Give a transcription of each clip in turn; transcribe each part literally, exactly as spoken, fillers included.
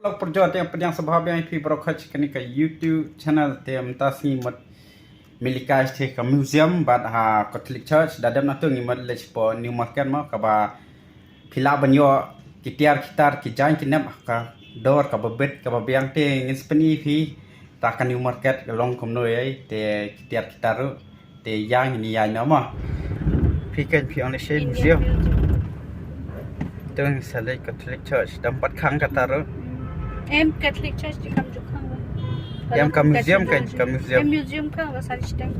Lok pyrjot ïa pdiang sngewbha biang ïa phi baroh kane ka YouTube channel. Te mynta sngi mut Milikai te ka museum bad ha Catholic Church da dep na tu ngi mut leit sha New Market mo kaba phi lah ban ïoh ki tiar ki tar ki jaiñ ki nep ka dor kaba bit kaba biang. Te ngin sa pyni ïa phi ta ka New Market ka long kumno ïa te ki tiar ki tar ruh. Te ïa ngin ïa ïa mo. Phi kan phi ong lehse museum. Tung sa leit Catholic Church dang pat khang kata ruh. Em Catholic Church di kam ju khang ba. Em ka museum kan ka museum. Em museum khang ba san siteng.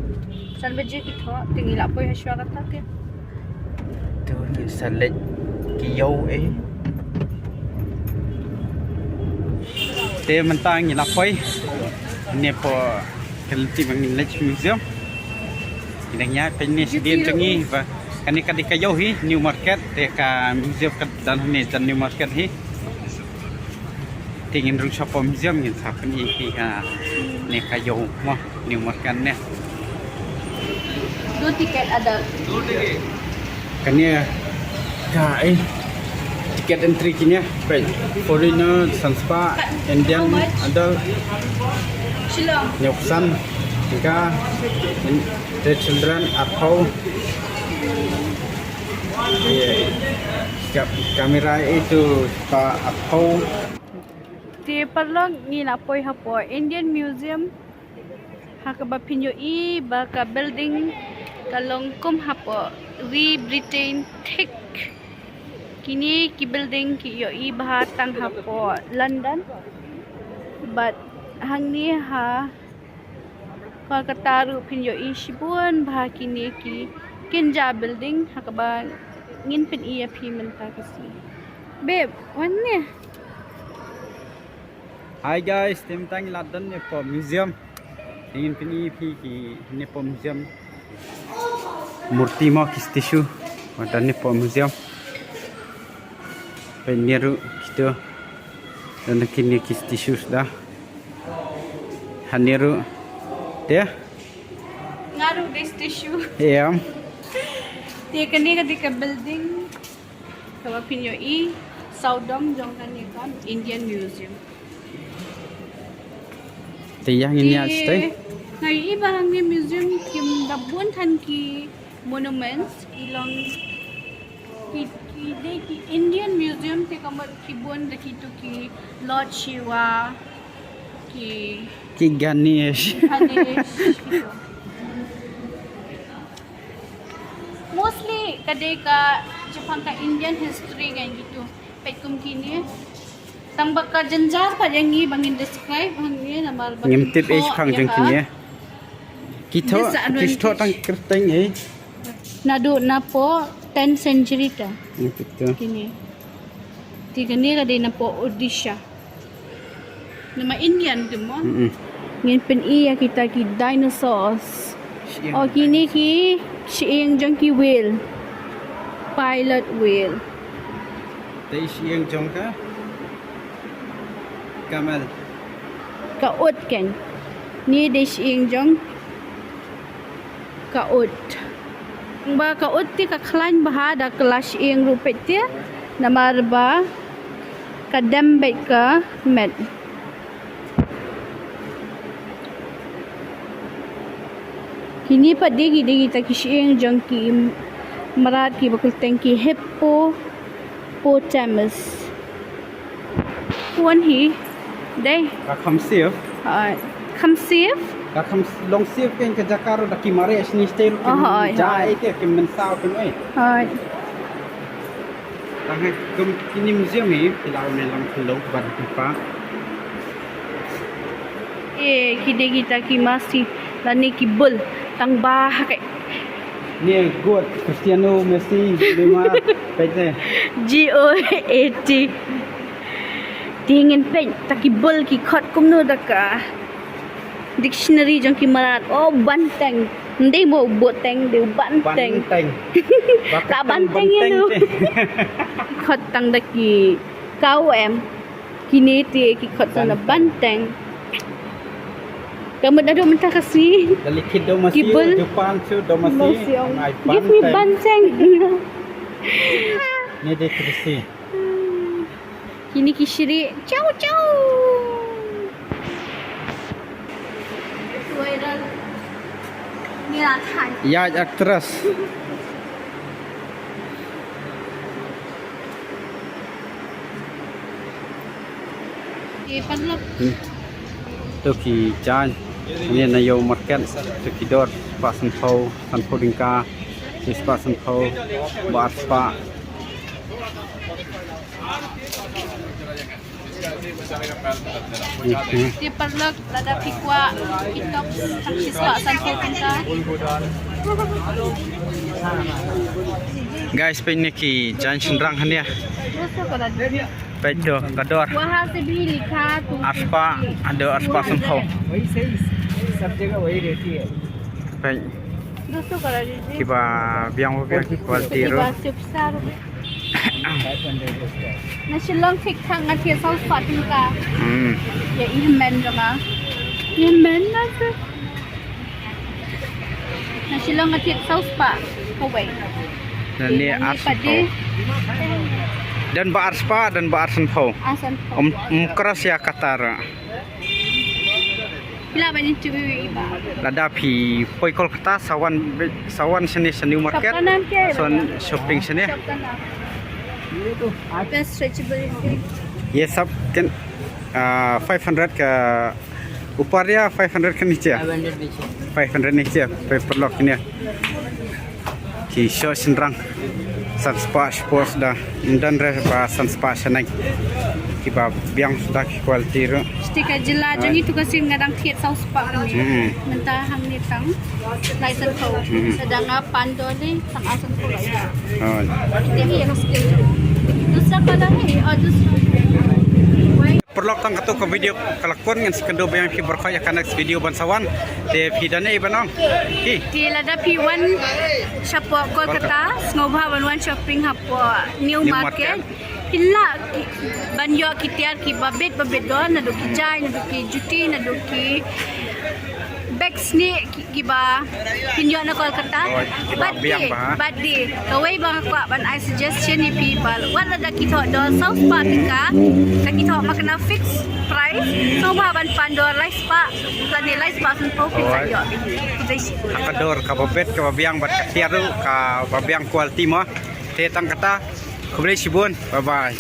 San baje ki thoh te ngi la poi ha shuwa kata ke. Tu ngin sa leit ki ïew eh. Te mynta ngi la poi ne po ka lynti ba ngin leit museum. Ngi dang ïa peit ne sdien jong ngi ba kane ka dei ka ïew hi New Market te ka museum ka don ne jan New Market hi. Te ngin rung sha po museum ngin sa pyni ïa phi kane ka ïew mo New Market ne. Dua tiket adult. Kane ka eh tiket entry kine peit foreigner san spah, Indian adult hynñiew san, ka children arphew. Ka camera itu ka arphew. Te paralok ngi la poi hapoh Indian Museum ha kaba phin ïohi ba ka building ka long kum hapoh ri Britain thik. Kine ki building ki ïohi bha tang hapoh London bad hangne ha Kolkata ruh phin ïohi shibun bha kine ki kynja building ha kaba ngin pyni ïa phi mynta ka sngi. Babe, wan ne. Hi guys, te mynta ngi la don ne po museum. Te ngin pyni ïa phi kine po museum. Murti mo ki statue. Wa don ne po museum. Peit ne ruh kito. Don kine ki statue da. Hangne ruh. Te. Nga ruh dei statue. Em. Te kane ka dei ka building kaba phin ïohi sawdong jong kane ka Indian Museum. Te ïa ngin ïa stay. Nga ïohi ba hangne museum kim da bun than ki monuments ki long ki, ki dei ki Indian Museum te ka mut ki bun da kitu ki Lord Shiva ki, ki Ganesh. Ganesh kitu. Mostly ka dei ka shaphang ka Indian history kan kitu. Peit kum kine. Tang ba ka jynjar pat ïa ngi ba ngin describe hangne namar ba ngim tip ïa ka jong kine. Ki thoh, ki thoh tang kyrteng eh. Naduh napoh tenth century ta. Kine. Te kane ka dei napoh Odisha. Namar Indian te mo. Ngin pyni ïa kita ki dinosaurs. Oh kine ki shyieng jong ki whale. Pilot whale. Te shyieng jong ka camel. Ka ut kan. Ni dei shyieng jong ka ut. Ba ka ut te ka khlaiñ bha da ka la shyieng ruh peit te namar ba ka dem beit ka met. Kine pat dei ki dei kita ki shyieng jong ki mrad kiba kyrteng ki hippopotamus. Wan hi dei. Ka kham safe. Hooid. Kham safe. Ka kham long safe kein ka jaka ruh da ki mareh shini shtei ruh. Oh, hooid, ja hooid. Ei ke kim mynsaw kim ei. Hooid. Tang hai kum kini museum hi phi la me lang khlo ban ki pa. E ki dei kita ki masi lane ki bul tang ba ha kai. Ni goat Cristiano, Messi, Neymar, peit ne. G O A T. Te ngin peit ta ki bul ki khot kumno da ka dictionary jong ki mrad. Oh, banteng. Ndei mo boteng, dei banteng. Banteng. Ka banteng ïa no. Khot tang da ki kaw em. Kine te ki khot sa na banteng. Ka mut naduh mynta ka sngi. Da likhit do masi, ki bul. Japan su do masi. Masi, ong. Give me banteng. Ni dei Kristi. Ini ki shrieh. Chow chow. Viral. Ni la than. Ïaid actress. Ye parlok. Hmm. To ki jaiñ. Ni na Ïew market. To ki dor spah sanphew, sanphew tyngka. Shi spah sanphew, ba ar spah. Te parlok, lada phi kwah ki tops, tang shi spah sanphew tyngka. Guys, peit ne ki jaiñ shynrang hangne. Peit to ka dor. Waha se bhi likha tu. Ar spah, ado ar spah sanphew. Peit. Kiba biang ba biang ki quality ruh. Na Shillong thik thang nga thied saw spah tyngka. Hmm. Ïa i hynmen jong nga. I hynmen na se. Na Shillong nga thied saw spah kawei. Na ne ar sanphew. Don ba ar spah, don ba ar sanphew. Ar sanphew. Um, um cross ïa kata ruh. Phi lah ban interview i ba. Lada phi poi Kolkata, sa wan, sa wan shane sha New Market. Shop ka nam ke? Sa wan shopping shane. Shop ka nam? Best stretchable thing. Ye sab kan, ah, five hundred ka upar ya, five hundred ka niche? Five hundred niche. Five hundred niche, peit parlok ne. Ki shoh shynrang. San spah shi por suda. Ym don re ba san spah shaneng. Kiba biang suda ki quality ruh. Stika jylla jong ngi tu ka sien nga dang thied saw spah kane. Hmm. Mynta hangne tang lai sanphew. Hmm. Sa dang nga pan dor ne tang ar sanphew lai. Oh. Te hi ka skill. Dusra color hai aur dusra. Parlok, tang katto ka video ka la kut, ngan sa kynduh biang ïa phi baroh ïa ka next video ban sa wan. Te phi don ei ban ong? Ki. Te lada phi wan shapoh Kolkata, sngewbha ban wan shopping hapoh New Market. Phin lah ban ïoh ki tiar kiba bit ba bit don, naduh ki jaiñ, naduh ki juti, naduh ki bag snieh, ki kiba phin ïoh na Kolkata. Oh, kiba biang ba. Bad de, kawei ba nga kwah ban ai suggestion ïa phi ba wat lada ki thoh dor saw spah tyngka, lada ki thoh ma kane fix price, sngewbha ban pan dor lai spah, lane lai spah sanphew phin sa ïoh. Khublei shibun. Ha ka dor kaba bit kaba biang bad ka tiar ruh kaba biang quality mo. Te tang kata, khublei shibun. Bye bye.